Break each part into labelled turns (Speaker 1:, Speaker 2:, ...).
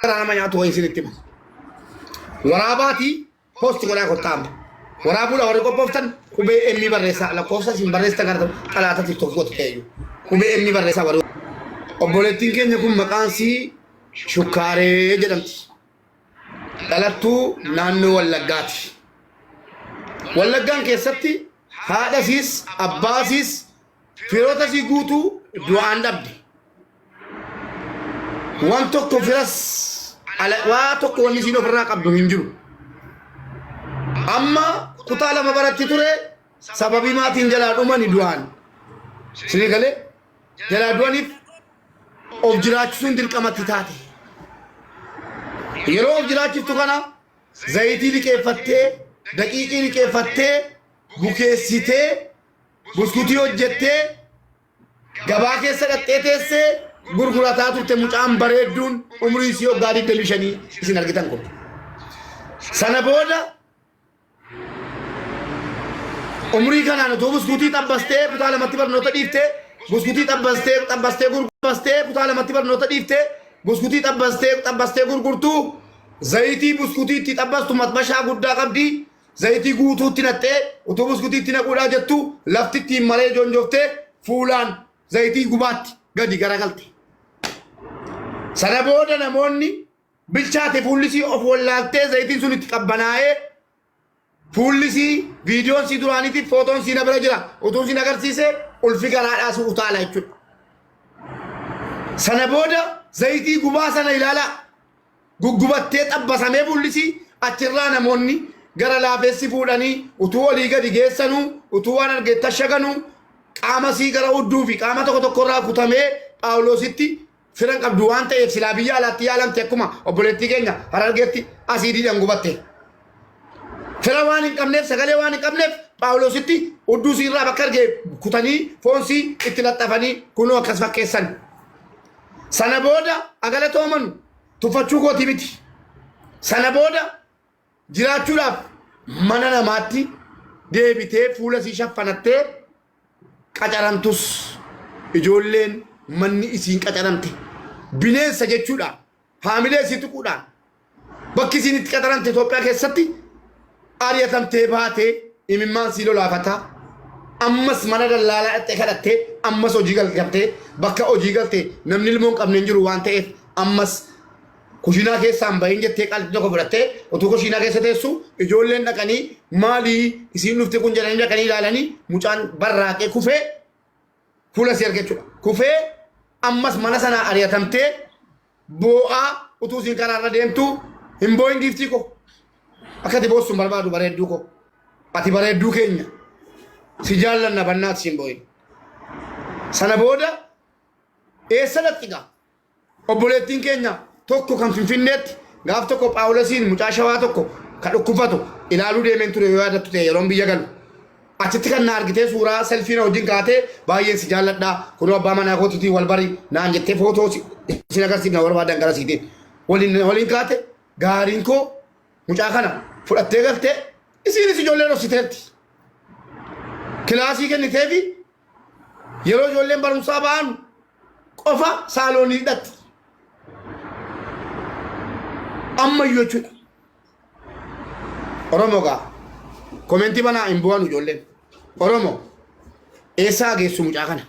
Speaker 1: garaa nama nyaatu wayii isinitti hima. Waraabaatii post godhaa kottaa amma. Waraabuudha warri qophooftan qubee M barreessaa lakkoofsa isin barreessitan kana xalaata TikTok gootu ta'eyyuu. Qubee M barreessaa warri. Obboleettiin keenya kun maqaan sii Shukkaaree jedhamti. Dhalattuu naannoo Wallaggaati. Wallaggaan keessatti haadha isiis abbaa isiis firoota isii guutuu du'aan dhabde. Waan tokko firas waa tokko wanni isiin ofirraa qabdu hin jiru. Amma kutaa lama baratti ture sababii maatiin jalaa dhumani du'aan. Isinii galee jalaa du'aniif of jiraachisuun dirqamatti taate. Yeroo of jiraachiftu kana zayitii liqeeffattee, daqiiqii liqeeffattee, bukeessitee, buskutii hojjettee gabaa keessa dhaqxee teessee gurgurataa turte mucaan bareedduun umriin isii waggaa 25 isin argitan kun. Sana booda umrii kanaan utuu buskutii xabbastee kutaa lamatti barnoota dhiiftee buskutii xabbastee xabbastee gurgurtee kutaa lamatti barnoota dhiiftee buskutii xabbastee xabbastee gurgurtuu zayitii buskutii itti xabbastu maxbashaa guddaa qabdi Zayitii guutuutti naqxee utuu buskutii itti naquudhaa jettu lafti ittiin maree joonjoftee fuulaan zayitii gubaatti gadi garagalte. Sana booda namoonni bilchaate fuullisii of wallaaltee zayitiin sun itti qabbanaa'ee fuullisii viidiyoon sii duraaniitiif footoon sii na bira jira utuun siin agarsiise ulfi garaadhaa si utaala jechuudha. Sana booda zayitii gubaa sana ilaalaa. Guggubattee xabbasamee fuullisii achirraa namoonni gara laafessi fuudhanii utuu olii gadi geessanuu utuu waan arge tashaganuu qaama sii gara hudduu fi qaama tokko tokkorraa kutamee Phaawulositti fira hin qabdu waan ta'eef silaa biyya alaatti yaalamte akkuma obboleettii keenya Harargeetti asiidiidhaan gubatte. Fira waan hin qabneef sagalee waan hin qabneef Phaawulositti hudduu siirraa bakka arge kutanii foonsii itti laxxafanii kunoo akkas fakkeessan. Sana booda agalatooman tuffachuu kooti miti. Sana booda jiraachuudhaaf mana namaatti deebitee fuula isii shaffanattee qacaramtus ijoolleen manni isiin qacaramte bineensa jechuudha. Haamilee isii tuquudhaan Bakki isiin itti qaxaramte Itoophiyaa keessatti ari'atamtee baatee imimmaan sii lolaafataa ammas mana dallaalaa dhaqxee kadhattee ammas hojii galtee bakka hojii galte namni ilmoo hin qabne hin jiru waan ta'eef ammas kushiinaa keessaan bahin jettee qalbii tokko fudhattee utuu kushiinaa keessa teessu ijoolleen dhaqanii maalii isiin dhufte kun jedhanii dhaqanii ilaalanii mucaan barraaqee kufee fuula isii arge jechuudha. Kufee ammas mana sanaa ari'atamtee boo'aa utuu isiin karaarra deemtu hin boo'in giiftii koo. Akka ati boossu hin barbaadu bareedduu koo. Ati bareedduu keenya. Si jaallanna bannaati siin boo'in. Sana booda eessa dhaqxi gaa? Obboleettiin keenya tokko kan Finfinneetti gaaf tokko Phaawulosiin mucaa Shawaa tokko kan dhukkubfatu ilaaluu deemeen ture yoo yaadattu ta'e yeroon biyya galu. Achitti kan na argitee suuraa selfii na wajjin kaatee baay'een si jaalladha kunoo abbaa manaa kootiitiin wal bari naan jettee footoo isin agarsiifna barbaadan gara siitiin waliin waliin kaate gaariin koo mucaa kana fudhattee galtee isiinis ijoollee dhoksiteerti. Kilaasii kenniteefi Yeroo ijoolleen barumsaa ba'an qofa saaloonii hidhatti. Ammayyuu jechuudha. Oromoo gaa komentii banaa hin bu'anu ijoolleen. Oromoo eessaa geessu mucaa kana?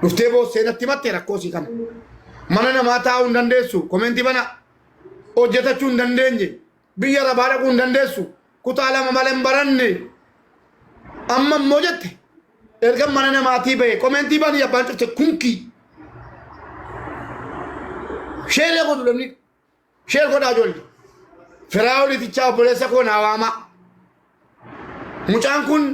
Speaker 1: Dhuftee boossee natti himatte rakkoo sii kana. Mana namaa taa'uu hin dandeessu komentii banaa. Hojjetachuu hin dandeenye. Biyya arabaa dhaquu hin dandeessu. Kutaa lama malee hin baranne. Amma immoo jette erga mana namaatii bahe komeentii banii abbaan cufte kunkii. Sheeree godhu namni sheer godhaa ijoollee. Firaa oliitichaa obboleessa koo naa waamaa. Mucaan kun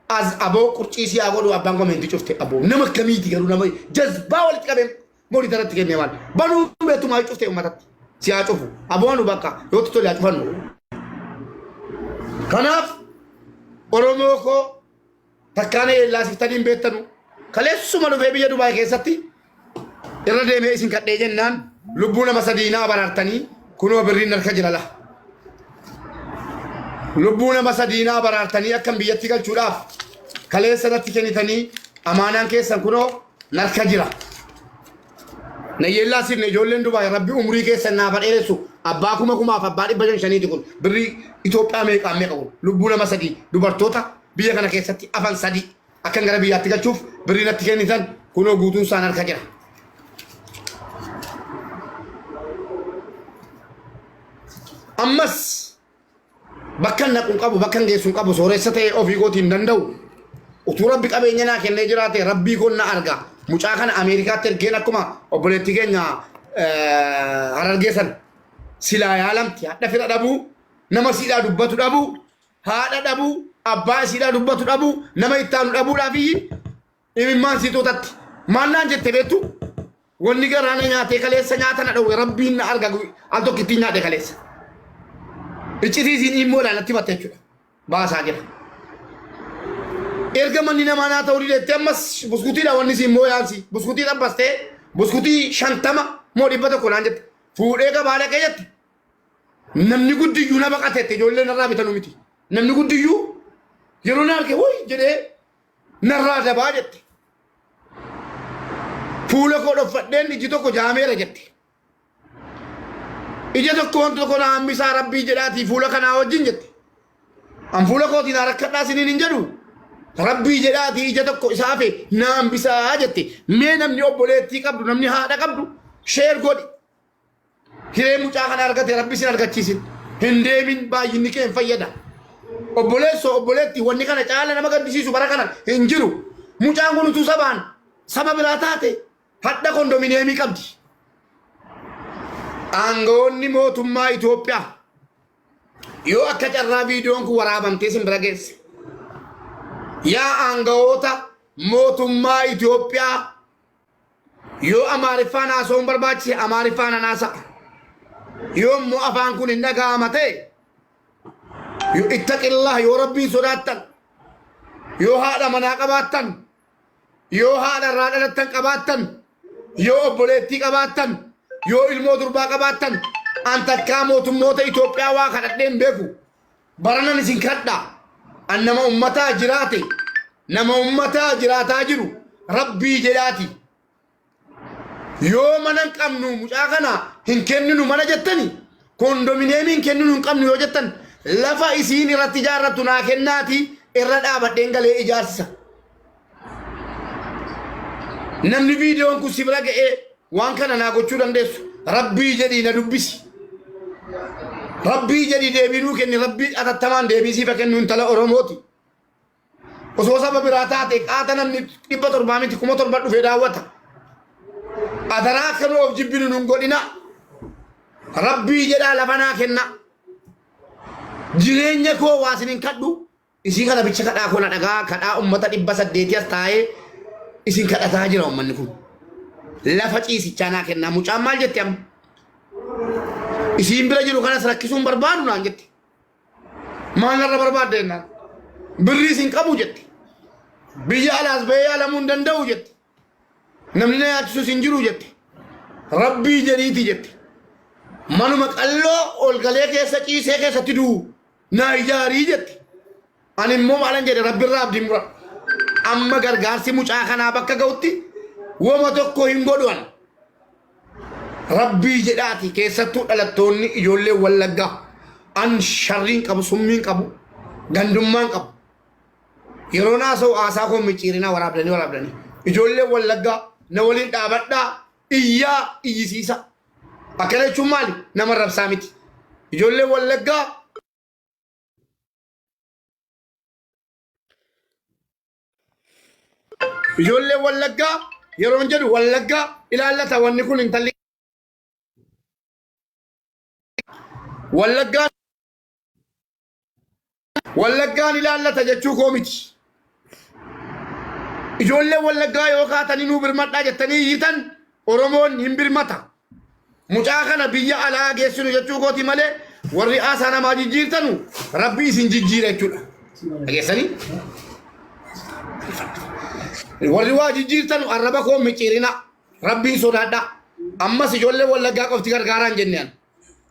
Speaker 1: as aboo qurcii si haa godhu abbaan komeentii cufte aboo nama akkamiiti garuu nama jazbaa walitti qabee Monitor itti kennee maal? Banuu beektu maal cuftee uummatatti? Si haa cufu. Aboonu bakka yoo itti tole haa cufannu. Kanaaf Oromoo koo takkaan yeellaasiftanii hin beektanu. Kaleessuma dhufee biyya Dubaay keessatti irra deemee isin kadhee jennaan lubbuu nama sadii naa baraartanii kunoo birriin harka jira la. Lubbuu nama sadii naa baraartanii akkan biyyatti galchuudhaaf kaleessa natti kennitanii amaanaan keessan kunoo narka jira. Nayyeellaa sirne ijoolleen Dubaay rabbi umrii keessan naaf haa dheeressu. Abbaa kuma kumaaf abbaa dhibba shan shaniiti kun. Birrii Itoophiyaa meeqaan meeqa kun. Lubbuu nama sadii dubartoota biyya kana keessatti afan sadii akkan gara biyyaatti galchuuf birrii natti kennitan kunoo guutuun isaan harka jira. Ammas Bakka naqu hin qabu, bakka geessu hin qabu, sooressa ta'ee ofii kootii hin danda'u. Utuu rabbi qabeenya naa kennee jiraate rabbii koon na arga. Mucaa kana Ameerikaatti ergeen akkuma obboleettii keenya harargee sana silaa yaalamti hadha fira dhabuu, nama siidhaa dubbatu dhabuu, haadha dhabuu, abbaa isiidhaa dubbatu dhabuu, nama ittaanu dhabuudhaaf iyyi imimmaan sii xuuxatti. Maal naan jette beektu? Wanni garaa na nyaatee kaleessa nyaata na dhowwe rabbiin na arga al tokkittiin nyaadhe kaleessa. Iccitii isiin immoodhaan natti himatte jechuudha. Baasaa jira. Erga manni namaa naa ta'uu dideetti ammas buskutiidha wanni isiin mooyaansi. Buskutii xabbastee buskutii 50 moo 100 naan jette. Fuudhee gabaa dhaqee jette. Namni guddiyyuu na baqateette ijoolleen narraa bitanu miti. Namni guddiyyuu yeroo na arge woy jedhee narraa dabaa jette. Fuula koo dhokfadheen iji tokko jaameera jette. Ija tokko wanti tokko na hambisaa rabbii jedhaatii fuula kanaa wajjin jette. An fuula kootiin haa rakkadhaa isiniin hin jedhu. Rabbii jedhaatii ija tokko isaa hafe na hambisaa jette. Mee namni obboleettii qabdu namni haadha qabdu sheer godhi. Hiree mucaa kana argate rabbi sin argachiisin. Hin deemin baay'inni kee hin fayyada. Obboleessoo obboleetti wanni kana caala nama gaddisiisu bara kana hin jiru. Mucaan kun utuu sabaan saba biraa taate hadha kondominiyeemii qabdi. Aangawoonni mootummaa Itoophiyaa yoo akka carraa viidiyoon kun waraabamtee sin bira geesse. Yaa aangawoota mootummaa Itoophiyaa Yoo Amaariffaan haasa'uun barbaachise Amaariffaan nan haasa'a. Yoo immoo afaan kun hin dhaga'ama ta'e yoo ittaqillah yoo rabbiin sodaattan yoo haadha manaa qabaattan yoo haadha irraa dhalattan qabaattan yoo obboleettii qabaattan yoo ilmoo durbaa qabaattan an takkaa mootummoota Itoophiyaa waa kadhadhee hin beeku. Baranan isin kadha. An nama ummataa jiraate, nama ummataa jiraataa jiru rabbii jedhaati. Yoo mana hin qabnu mucaa kana hin kenninu mana jettani kondominiyeemii hin kenninu hin qabnu yoo jettan lafa isiin irratti ijaarrattu naa kennaati irra dhaabadheen galee ijaarsisa. Namni viidiyoon kun si bira ga'ee waan kana naa gochuu dandeessu rabbii jedhii na dubbisi. Rabbii jedhii deebii nuu kenni rabbii atattamaan deebii siif haa kennu intala Oromooti. Osoo saba biraa taate qaata namni 700 miti 7,000 dhufee daawwata. Adaraa akka nu of jibbinu nun godhina. Rabbii jedhaa lafa naa kenna. Jireenya koo waa isin hin kadhu. Isii kana bicha kadhaa koo na dhagaa kadhaa ummata 800 as taa'ee isin kadhataa jira ummanni kun. Lafa ciisichaa naa kennaa mucaan maal jette amma? Isiin bira jiru kanas rakkisuun barbaadu naan jette. Maal narra barbaadde jennaan. Birrii isin qabu jette. Biyya alaas bahee yaalamuu hin danda'u jette. Namni na yaachisus hin jiru jette. Rabbii jedhiiti jette. Manuma qalloo ol galee keessa ciisee keessatti du'u naa ijaarii jette. Ani immoo maalan jedhe rabbirraa abdiin mura. Amma gargaarsi mucaa kanaa bakka ga'utti woma tokko hin godhu ani. Rabbii jedhaati keessattuu dhalattoonni ijoollee wallaggaa an sharriin qabu summiin qabu gandummaan qabu. Yeroon haasa'u haasaa koo micciirinaa waraabdanii waraabdanii. Ijoolleen Wallaggaa na waliin dhaabadhaa iyyaa iyyisiisa. Akkana jechuun maali? Nama rabsaa miti. Ijoolleen Wallaggaa Ijoolleen Wallaggaa yeroon jedhu Wallaggaa ilaallata wanni kun intalli Wallaggaa Wallaggaan ilaallata jechuu koo miti. Ijoolleen Wallaggaa yoo kaatanii nuu birmadhaa jettanii iyyitan Oromoon hin birmata. Mucaa kana biyya alaa geessinu jechuu kooti malee warri haasaa namaa jijjiirtanu rabbi isin jijjiira jechuudha. Dhageessanii? Warri waa jijjiirtanu arraba koo micciirina. Rabbiin sodaadhaa. Ammas ijoollee Wallaggaa qofti gargaaraan jenneen.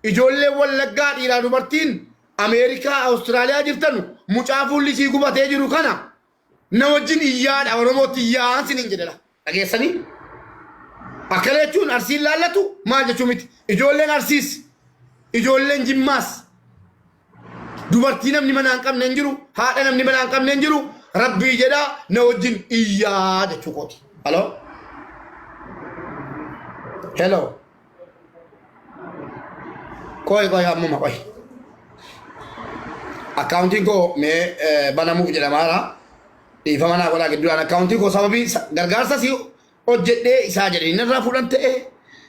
Speaker 1: Ijoolleen Wallaggaa dhiiraa dubartiin Ameerikaa, Awustiraaliyaa jirtanu mucaa fuulli isii gubatee jiru kana na wajjin iyyaadha Oromootti iyyaan sinin jedhela. Dhageessanii? Akkana jechuun Arsiin laallatu maal jechuu miti. Ijoolleen Arsiis, ijoolleen Jimmaas dubartii namni manaa hin qabne hin jiru, haadha namni manaa hin qabne hin jiru, Rabbii jedhaa na wajjin iyyaa jechuu kooti. Hello? Hello? Qoy qoy ammuma qoy. Akkaawuntiin koo mee banamuuf jedhamaara. Dhiifama naa godhaa gidduudhaan akkaawuntii koo sababii gargaarsa si hojjedhee isaa jedhanii narraa fuudhan ta'ee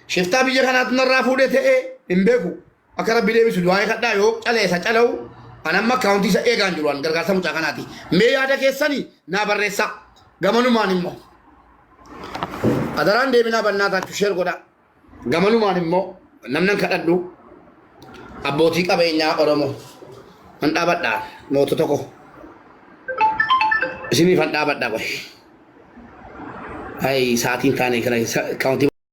Speaker 1: shiftaa biyya kanaatu narraa fuudhee ta'ee hin beeku. Akka rabbi deebisu du'aa'ee kadhaa yoo caleessa cala'u an amma akkaawuntii isa eegaan jiru an gargaarsa mucaa kanaati. Mee yaada keessanii naa barreessaa. Gamanumaan immoo. Adaraan deebinaa bannaa taachuu sheer godhaa. Gamanumaan immoo namnan kadhadhu abbootii qabeenyaa Oromoo nan dhaabadha mootota koo. Isiniif han dhaabadha qoy. Ay sa'aatiin taane kana kaawuntii.